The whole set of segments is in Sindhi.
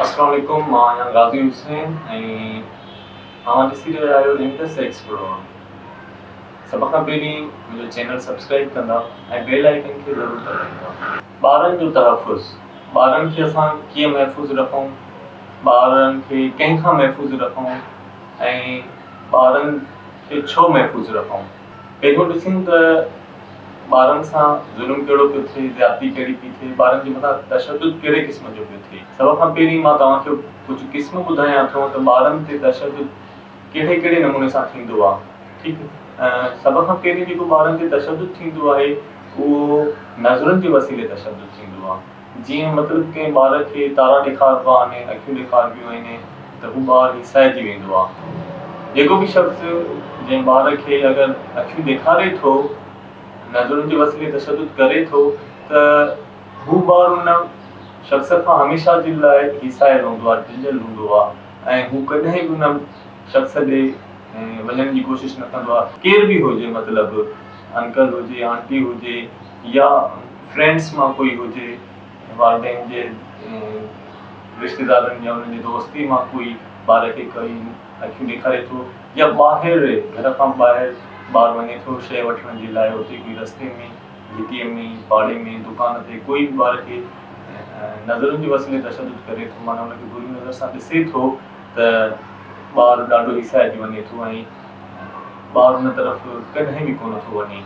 السلام عليڪم، مان آهيان غازي حسين ۽ اوهان ڏسي رهيا آهيو انڊس ايڪسپلور. سڀ کان پهرين منهنجو چينل سبسڪرائب ڪندا ۽ بيل آئيڪن کي ضرور دٻائيندا. ٻارن جو تحفظ، ٻارن کي اسان ڪيئن محفوظ رکون، ٻارن کي ڪنهن کان محفوظ رکون ۽ ٻارن کي ڇو محفوظ رکون. پهريون ڏسون ته ٻارن سان ظلم ڪهڙو پيو ٿئي، زيادتي ڪهڙي پئي ٿئي، ٻارن جي مٿان تشدد ڪهڙي قسم جو پيو ٿئي. سڀ کان پهرين مان توهان کي ڪجهه قسم ٻڌايان ٿو ته ٻارن تي تشدد ڪهڙي ڪهڙي نموني سان ٿيندو آهي. ٺيڪ، سڀ کان پهرين جيڪو ٻارن تي تشدد ٿيندو آهي اهو نظرن جي وسيلي تشدد ٿيندو آهي. جيئن مطلب ڪنهن ٻار کي تارا ڏيکاربا آهن، اکيون ڏيکاربيون آهن ته هو ٻار هيسائجي ويندو آهي. جيڪو به شخص جنهن ٻار کي اگر اکيون ڏيکاري ٿو، نظرن جي وسيلي تشدد ڪري ٿو ته هو ٻار ان شخص کان هميشه جي لاء هيسايل هوندو آهي، ڊڄل هوندو آهي ۽ هو ڪڏهن به ان شخص ڏي وڃڻ جي ڪوشش نه ڪندو آهي. ڪير به هجي مطلب انڪل هجي، آنٽي هجي يا فرينڊس مان ڪوئي هجي، والدين جي رشتيدارن يا انهن جي دوستي مان ڪوئي ٻار کي ڪوئي اکيون ڏيکاري ٿو يا ٻاهر گهر کان ٻاهر ٻار وڃي ٿو شيء وٺڻ جي لاء اتي ڪوئي رستي ۾ گهٽيء ۾ پاڙي ۾ دڪان تي ڪوئي به ٻار کي نظرن جي وسيلي تشدد ڪري ٿو معنيٰ ان کي بري نظر سان ڏسي ٿو ته ٻار ڏاڍو هيسائجي وڃي ٿو ۽ ٻار ان طرف ڪڏهن به ڪونه ٿو وڃي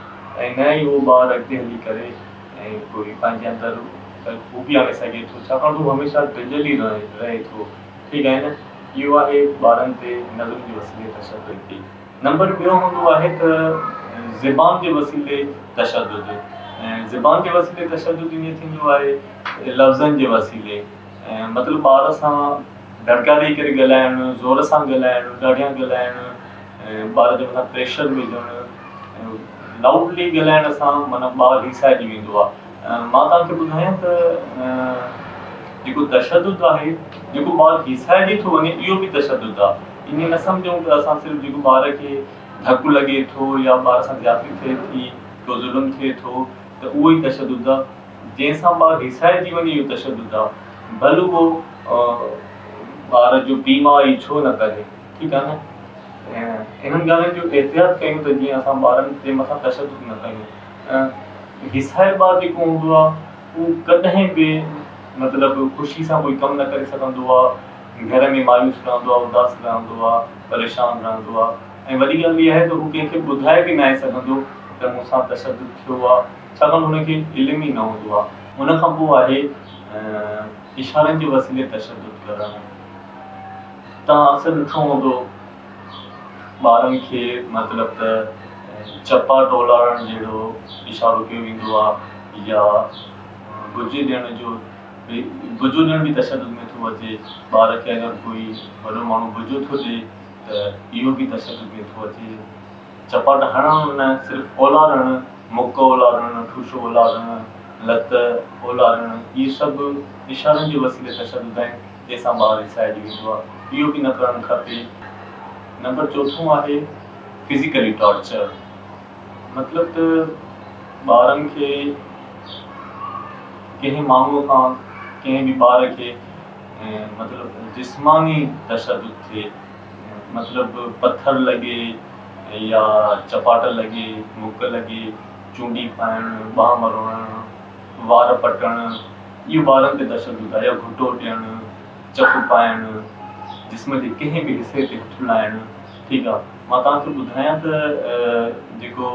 ۽ نه ئي اهو ٻار اڳتي هلي ڪري ۽ ڪوئي پنهنجي اندر خوبي آڻي سگهي ٿو ڇاڪاڻ ته هو هميشه ڊڄل ئي رهي ٿو. ٺيڪ آهي نه؟ اهو آهي ٻارن تي نظرن جي وسيلي تشدد تي. نمبر ٻيو هوندو آهي ته زبان جي وسيلي تشدد. زبان جي وسيلي تشدد ائين ٿيندو آهي لفظن جي وسيلي مطلب ٻار سان دڙڪا ڏئي ڪري ڳالهائڻ، زور سان ڳالهائڻ، ڏاڍيان ڳالهائڻ، ٻار جي مٿان پريشر وجهڻ، لائوڊلي ڳالهائڻ سان معنيٰ ٻار هيسائجي ويندو آهي. مان توهان کي ٻڌايان ته جيڪو تشدد آهي، جيڪو ٻار هيسائجي ٿو وڃي اهو به تشدد آهي. ائين نه سمجهون ته اسان صرف جيڪو ٻار کي ڌڪ لڳي ٿو يا ٻار سان زيادتي ٿئي ٿي، ڪو ظلم ٿئي ٿو ته اهو ئي تشدد آهي. جنهن سان ٻار هيسائجي وڃي اهو تشدد آهي. ڀل اهو ٻار جو پيء ماء ئي ڇو نه ڪري. ٺيڪ آهي نه؟ انهن ڳالهين جو احتياط ڪيون ته جيئن اسان ٻارن جي مٿان تشدد نه ڪيون. هيسايل ٻار جيڪو هوندو آهي اهو ڪڏهن به مطلب خوشي سان ڪوئي ڪم نه ڪري سگهندو آهي، گهر ۾ مايوس رهندو آهي، اداس رهندو آهي، پريشان رهندو آهي ۽ وڏي ڳالهه اها آهي ته هو ڪنهن کي ٻڌائي به ناهي سگهندو ته مون سان تشدد ٿيو آهي ڇاڪاڻ ته هن کي علم ئي نه هوندو آهي. ان کان پوء آهي اشارن جي وسيلي تشدد ڪرڻ. توهان اڪثر ڏٺو هوندو ٻارن کي مطلب ته چپاٽ اولارڻ جهڙو اشارو ڪيو ويندو آهي يا بجي ڏيڻ جو به بجو ڏيڻ به تشدد ۾ ٿو اچي. ٻار کي اگر ڪوئي وڏو ماڻهو بجو ٿو ڏي ته اهو به تشدد ۾ ٿو اچي. چپاٽ هڻڻ نه صرف اولارڻ، مڪ اولارڻ، ٺوشو اولارڻ، لت اولارڻ اهي سڀ اشارن جي وسيلي تشدد آهن. جنهن سان ٻار هيسائجي ويندو آهي اهو به نه ڪرڻ کپي. نمبر چوٿون آهي فزيڪلي ٽارچر مطلب ته ٻارن کي ڪنهن ماڻهوء کان ڪنهن به ٻار کي مطلب جسماني تشدد ٿئي مطلب پٿر لڳي يا چپاٽ لڳي مڪ لڳي چونڊي پائڻ ٻانهن مروڙڻ وار پٽڻ اهو ٻارن تي تشدد آهي يا گهٽو ڏيڻ، چپ پائڻ، جسم جي ڪنهن به حصي تي هٿ لائڻ، ٺيڪ آهي. مان توهان کي ٻڌايان ته جيڪو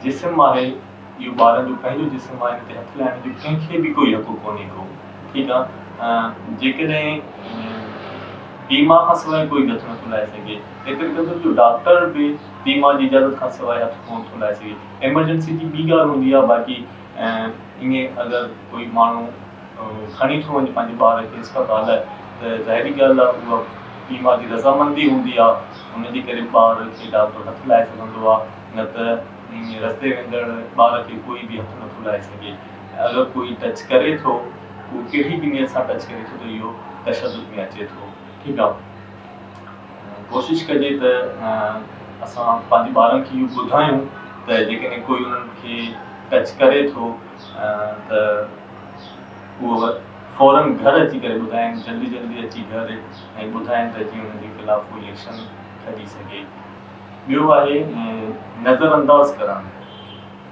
جسم آهي اهو ٻارن جو پنهنجو جسم آهي ان تي هٿ لائڻ جو ڪنهن کي به ڪوئي حق ڪونهي ڪو، ٺيڪ آهي. جيڪڏهن پيء ماء کان سواء ڪوئي به هٿ نٿو لائي سگهي، ايتري قدر جو ڊاڪٽر به پيء ماء جي اجازت کان سواء هٿ ڪونه ٿو لائي سگهي. ايمرجنسي جي ٻي ڳالهه هوندي آهي باقي ائين اگر ڪوئي ماڻهو کڻي ٿو وڃي پنهنجي ٻار کي اسپتال ته ظاهري ڳالهه آهي اها پيء ماء جي رضامندي هوندي آهي ان جي ڪري ٻار کي ڊاڪٽر هٿ لائي سگهندو آهي نه ته ائين رستي ويندڙ ٻار کي ڪوئي به هٿ نٿو لائي سگهي اگر ڪوئي ٽچ ڪري ٿو اهو ڪهڙي به نيت سان ٽچ ڪري ٿو ته اهو تشدد ۾ اچي ٿو ٺيڪ آهي. ڪوشش ڪجي ته اسان پنهنجي ٻارن کي اهو ٻڌايون ته جيڪڏهن ڪوئي انهن کي ٽچ ڪري ٿو ته اهو فورن گهر اچي ڪري ٻڌائين، جلدي جلدي اچي گهر ۽ ٻڌائين ته جيئن انهن جي خلاف ڪوئي ايڪشن کڄي سگهي. ٻيو آهي نظر انداز ڪرڻ.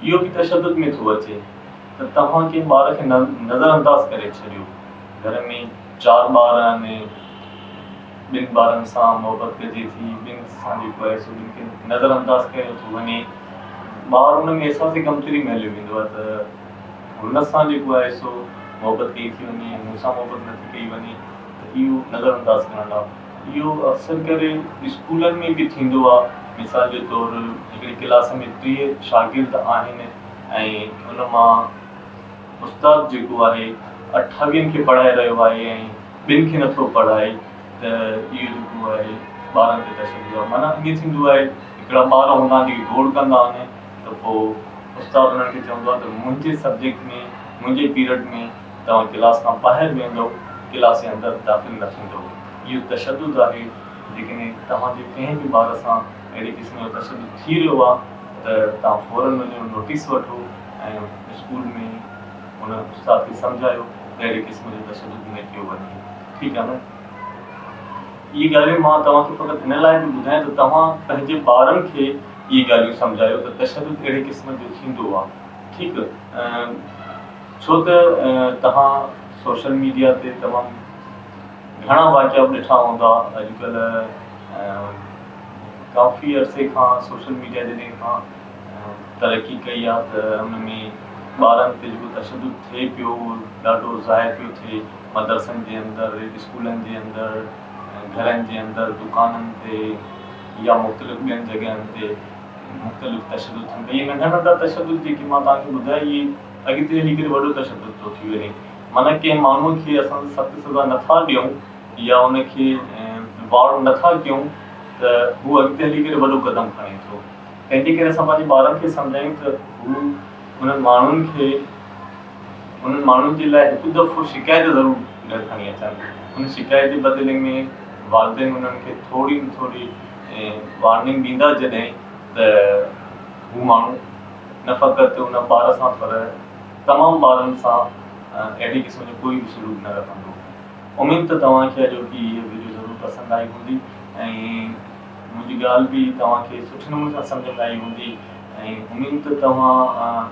اهو به تشدد ۾ ٿو اچي ته توهان ڪنهن ٻار کي نظر انداز ڪري ڇڏيو. گهر ۾ چار ٻار آهن، ٻن ٻارن سان محبت ڪجي ٿي، ٻن سان جيڪو آهي سو ٻن کي نظر انداز ڪيو ٿو وڃي. ٻار ان ۾ احساس ڪمتري ۾ هليو ويندو آهي ته هن سان جيڪو آهي سو محبت ڪئي ٿي وڃي ۽ مون سان محبت نٿي ڪئي وڃي ته اهو نظر انداز ڪرڻ آهي. اهو اڪثر ڪري اسڪولن ۾ به ٿيندو آهي. مثال جي طور هڪڙي ڪلاس ۾ 30 شاگرد آهن ۽ ان مان استاد جيڪو آهي اٺاويهن کي پڙهائي رهيو آهي ۽ ٻن کي نٿو پڙهائي ته اهو جيڪو آهي ٻارن تي تشدد آهي. معنيٰ ائين ٿيندو آهي هڪڙا ٻار هوندا آهن جيڪي گوڙ ڪندا آهن ته پوء استاد انهن کي چوندو آهي ته منهنجي سبجيڪٽ ۾ منهنجي پيرڊ ۾ توهان ڪلاس کان ٻاهر ويهندؤ، ڪلاس جي اندر داخل نه ٿيندؤ. اهو تشدد آهي. جيڪڏهن توهان جي ڪنهن به ٻار سان اهڙي قسم جو تشدد ٿي رهيو آهي ته توهان فورن وڃو نوٽيس وٺو ۽ اسڪول ۾ ان استاد کي سمجهايو ته اهڙي قسم جو تشدد نه ڪيو وڃي. ٺيڪ آهي نه؟ اهي ڳالهيون مان توهان کي فقط ان لاء پيو ٻڌايان ته توهان پنهنجي ٻارن کي اهي ڳالهيون سمجهايو ته تشدد اهڙي قسم جو ٿيندو آهي. ٺيڪ ڇو ته توهان سوشل ميڊيا تي تمام گهڻا واقعا به ڏٺا هوندا. اڄڪلهه ڪافي عرصي کان سوشل ميڊيا جڏهن کان ترقي ڪئي آهي ته ان ۾ ٻارن تي جيڪو تشدد ٿئي پيو اهو ڏاڍو ظاهر پيو ٿئي. مدرسن جي اندر، اسڪولن جي اندر، گهرن جي اندر، دڪانن تي يا مختلف ٻين جڳهين تي مختلف تشدد ٿين پيا. اهي ننڍا ننڍا تشدد جيڪي مان توهان کي ٻڌايا اهي اڳتي هلي ڪري وڏو تشدد ٿو ٿي وڃي. معنيٰ ڪنهن ماڻهوء کي اسان سخت سزا نٿا ڏيون يا ان کي وارن نٿا ڪيون ته هو اڳتي هلي ڪري وڏو قدم کڻي ٿو. تنهن جي ڪري اسان پنهنجي ٻارن کي سمجهايون ته هو انهن ماڻهن کي انهن ماڻهن جي لاء هڪ دفعو شڪايت ضرور گهر کڻي اچن. ان شڪايت جي بدلي ۾ والدين انهن کي ٿوري نه ٿوري وارننگ ڏيندا جڏهن ته هو ماڻهو نه فقط ان ٻار سان پر تمام ٻارن سان اهڙي قسم جو ڪوئي به سلوڪ نه رکندو. اميد ته توهان کي اڄوڪي هيء وڊيو ضرور پسند آئي هوندي ۽ منهنجي ڳالهه به توهان کي سٺي نموني سان سمجهه ۾ آئي هوندي ۽ اميد ته توهان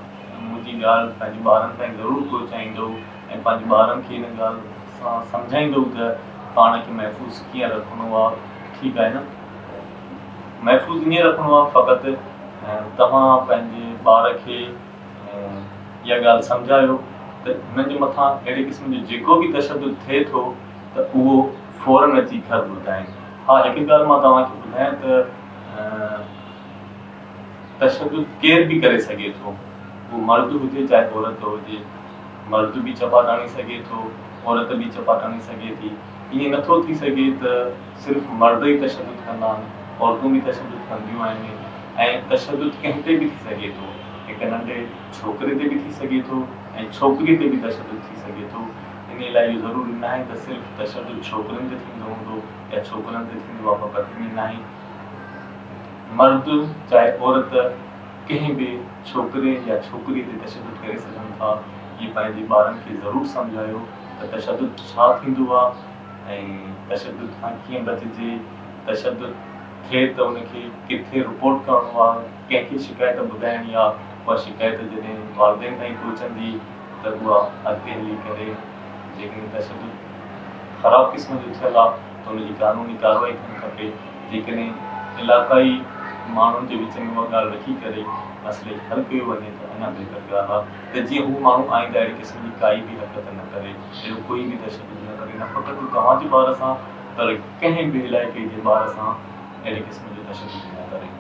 منهنجي ڳالهه پنهنجي ٻارن تائين ضرور پهچائيندؤ ۽ پنهنجي ٻارن کي ان ڳالهه سان سمجهائيندؤ ته پاڻ کي محفوظ ڪيئن رکڻو آهي. ٺيڪ آهي نه؟ محفوظ ائين رکڻو آهي فقط توهان پنهنجي ٻار کي اها ڳالهه سمجهايو ته هنن جي مٿان اهڙي قسم جو جيڪو به تشدد ٿئي ٿو ته اهو فورن اچي گهر ٻڌائين. ها هڪ ڳالهه مان توهان کي ٻڌايان ته تشدد ڪير به ڪري سگهي ٿو، اهو مرد هجي چاهي عورت هجي، مرد به چپاٽ هڻي سگهي ٿو، عورت به چپاٽ هڻي سگهي ٿي. ائين نٿو ٿي سگهي ته صرف مرد ئي تشدد ڪندا آهن، عورتون به تشدد ڪنديون آهن ۽ تشدد ڪنهن تي به ٿي سگهي ٿو، هڪ ننڍي ڇوڪري تي به ٿي سگهي ٿو ۽ ڇوڪريء تي به تشدد ٿي سگهي ٿو. انهيء لاء اهو ضروري ناهي ته صرف تشدد ڇوڪرين تي ٿيندو هوندو يا ڇوڪرن تي ٿيندو آهي فقط ائين ناهي. مرد چاهي عورت ڪنهن به ڇوڪري يا ڇوڪريء تي تشدد ڪري سگهن ٿا. اهي پنهنجي ٻارن کي ضرور سمجهايو ته تشدد ڇا ٿيندو آهي ۽ تشدد کان ڪيئن بچجي، تشدد ٿئي ته ان کي ڪٿي رپورٽ ڪرڻو آهي، ڪنهن کي شڪايت ٻڌائڻي آهي، اها شڪايت جڏهن والدين تائين پهچندي ته اها اڳتي هلي ڪري جيڪڏهن تشدد خراب قسم جو ٿيل آهي ته ان جي قانوني ڪارروائي ٿيڻ کپي. جيڪڏهن علاقائي ماڻهن جي وچ ۾ اها ڳالهه رکي ڪري مسئلي کي حل ڪيو وڃي ته اڃا بهتر ڳالهه آهي ته جيئن هو ماڻهو آئنده اهڙي قسم جي ڪائي به حرڪت نه ڪري، اهڙو ڪوئي به تشدد نه ڪري، نه فقط توهان جي ٻار سان پر ڪنهن به علائقي جي ٻار سان اهڙي قسم جو تشدد نه ڪري.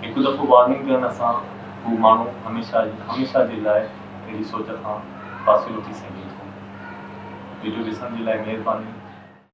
هڪ دفعو وارننگ ڪرڻ سان هو ماڻهو هميشه هميشه جي لاء اهڙي سوچ کان پاسيرو ٿي سگهي ٿو. وڊيو ڏسڻ جي لاء مهرباني.